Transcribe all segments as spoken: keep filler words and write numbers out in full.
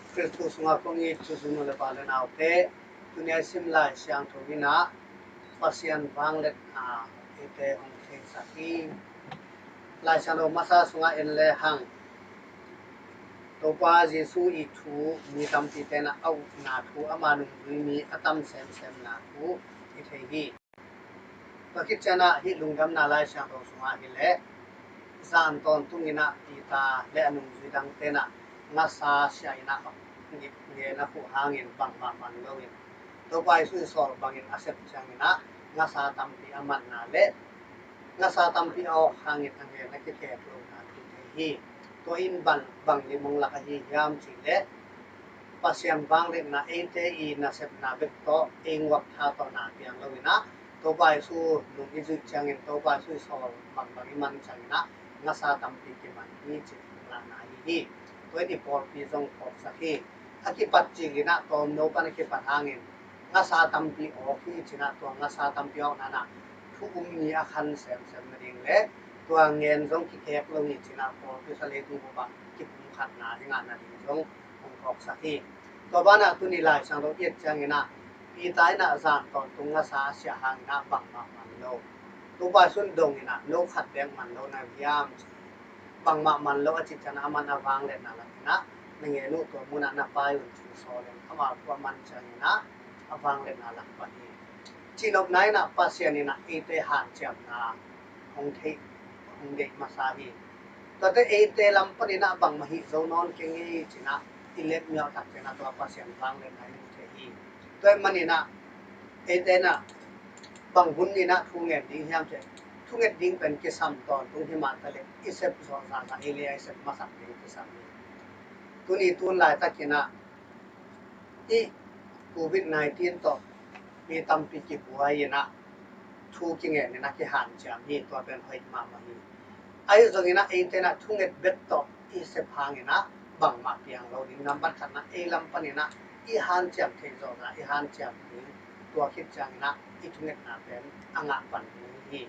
Khristu sungah kong it Jesuh nu le pa le naute, tuni a i sim Lai Siangtho in ah Pasian vangliatna eite hong theisak hi. Lai Siangtho masa sungah en le hang, Topa Jesuh i thu mi tampite in ah a upna thu, ama nungzui mi a tam semsemna thu i thei hi. Tua khit ciangin ah hih Lungdamna Lai Siangtho sungah hi leh, zan tawntung in ah Peter le a nungzui dangte in ah ngasa siah in ah ngen a khuh hangin bangmah man loin, Topa Jesuh i sawl bangin a sep ciangin ah ngasa tampi a manna le ngasa tampi a awk hangin a ngen a kikek lohna thu thei hi. Tua in bang, bang lim hong lak ahi hiam cih leh, Pasian vangliatna eite i nasepna bek tawh, ei nguak tha tawh na piang lo in ah, Topa Jesuh nung i zuih ciangin, Topa Jesuh i sawl bangbang i man ciangin ah ngasa tampi kiman hi cih hong lakna ahi hi. Tua in i pawlpi zong phawksak hi. A kipat cil in ah tawmno pan a kipat hangin ngasa tampi awk hi cih in ah, tua ngasa tampi awkna in ah thu um ni a khan semsem nading le tua ngen zong kikek lo hi cih in ah, pawlpi sa leitung bup ah kipumkhatna i ngah nading zong hong phawksak hi. Tua banah tuni Lai Siangtho i et ciangin ah, Peter in ah zan tawntung ngasa a siah hangin ah bangmah man lo. Topa Jesuh in dong in ah, no khat bek man lo na hiam, bangmah man lo a cih ciangin ah, aman a vangliatna lak in ah, na ngen uh tua mun ah na pai un ci sawl in, amah thu a man ciangin ah a vangliatna lak pan hi. Cihnopna in ah Pasian in ah eite hanciamna hong theih, hong deih masa hi. Tuate eite lam panin ah bangmah hih zo nawn keng hi cih in ah i let miau takte in ah tua Pasian vangliatna i mu thei hi. Tua ahih manin ah eite in ah bang hun in ah thu ngen ding hiam cih leh, thunget ding pen kisam tawntung hi mah ta leh, i sep zawh zahzah hi leh, i sep masak ding kisam hi. Tuni tun laitakin ah hih covid nineteen tawh mi tampi kibuai in ah thu kingen in ah kihanciam hi, tua pen hoih mahmah hi. Ahi zongin ah eite in ah thunget bek tawh i sep hangin ah bangmah piang lo ding. Nambat khatna, ei lam panin ah i hanciam theih zawh zah i hanciam ding, tua khit ciangin ah i thungetna pen a ngah pan ding hi.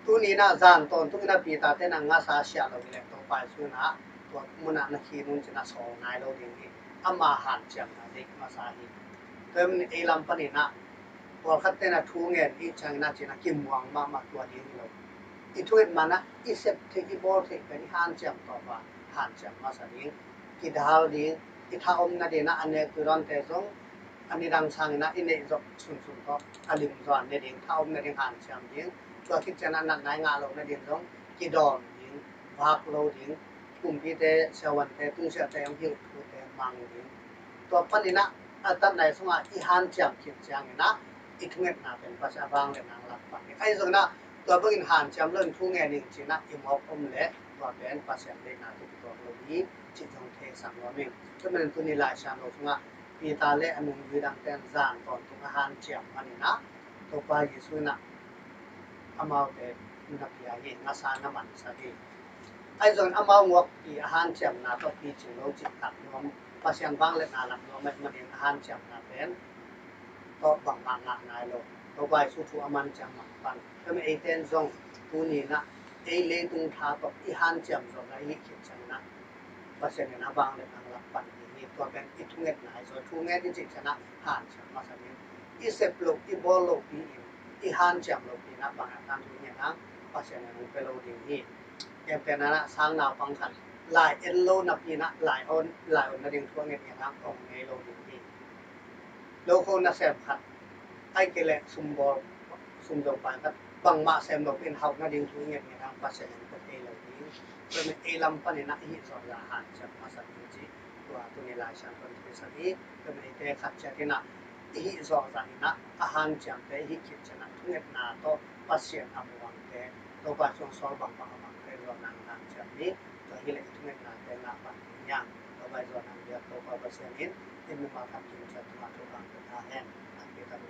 Tuni in ah zan tawntung in ah Peter te in ah ngasa siah lo hi leh, Topa Jesuh in ah tua mun ah na khin un ci in ah sawl nai lo ding hi. Ama hanciamna deih masa hi. Tua ahih manin ei lam panin ah pawlkhatte in ah thu ngen i hih ciangin ah ci in ah kimuang mahmah tua ding hi lo. I thunget ma-in ah i sep theih, i bawl theih pen i hanciam tawh a hanciam masa ding, kidal ding, i tha om nading ah a nek tui dawnte zong a nidang sangin ah i neih zawh sunsun tawh a lim zaw a ne ding, tha om nading hanciam ding, tua khit ciangin ah natna i ngah loh nading zong kidawm ding, vak lo ding, kumpite, siavuante, tungsiahte hong hilh thute mang ding. Tua panin ah a tatna i sungah i hanciam khit ciangin ah i thungetna pen Pasian a vangliatna lak pan hi. Ahi zongin ah tua bangin hanciam lo in thu ngen ning ci in ah i mawk om leh, tua pen Pasian deihna tawh kituak lo hi cih zong theisak nuam ing. Tua manin tuni Lai Siangtho sungah Peter le a nungzui dangte in zan tawntung a hanciam manin ah Topa Jesuh in ah amaute na pia hi, ngasa na mansak hi. Ahi zongin amau nguakpi a hanciamna tawh picing lo cih tak nuam, Pasian vangliatna lak nuam ahih manin a hanciamna pen tawh bangmah ngah nai lo. Topa Jesuh thu a man ciang mah pan. Tua ahih manin eite in zong tuni in ah ei leitung tha tawh i hanciam zawh zah i hih khit ciangin ah Pasian in a vangliatna lak pan ding hi. Tua pen i thungetna ahi zong, thungen i cih ciangin ah hanciam masa ding. I sep loh, i bawl lohpi in, i hanciam lohpi in ah bang a tangthu ngen hang, Pasian in hong pia lo ding hi. Ken pen ah sang naupang khat lai en lo napi in ah lai on, lai on nading thu a ngen ngen hang hong ngei lo ding hi. Lokho nasem khat, ahih kei leh sumbawl, sumzawngpa khat bangmah sem lopi in hauh nading thu i ngen ngen hang Pasian in pia thei lo ding. Tua manin ei lam panin ah i hih zawh zah hanciam masa ding cih tua tuni Lai Siangtho in theisak hi. Tua manin eite khat ciat in ah i hih zawh zah in ah a hanciamte i hih khit ciangin ah thungetna tawh Pasian a muangte, Topa Jesuh sawl bangbang a muangte zawh nang hanciam hi. Tua hi leh i thungetnate ngah pan ding hi hang. Tua bang zawh nang biak Topa Pasian in i mimal khat kim ciat tungah thupha hong pia ta hen. Takpi tak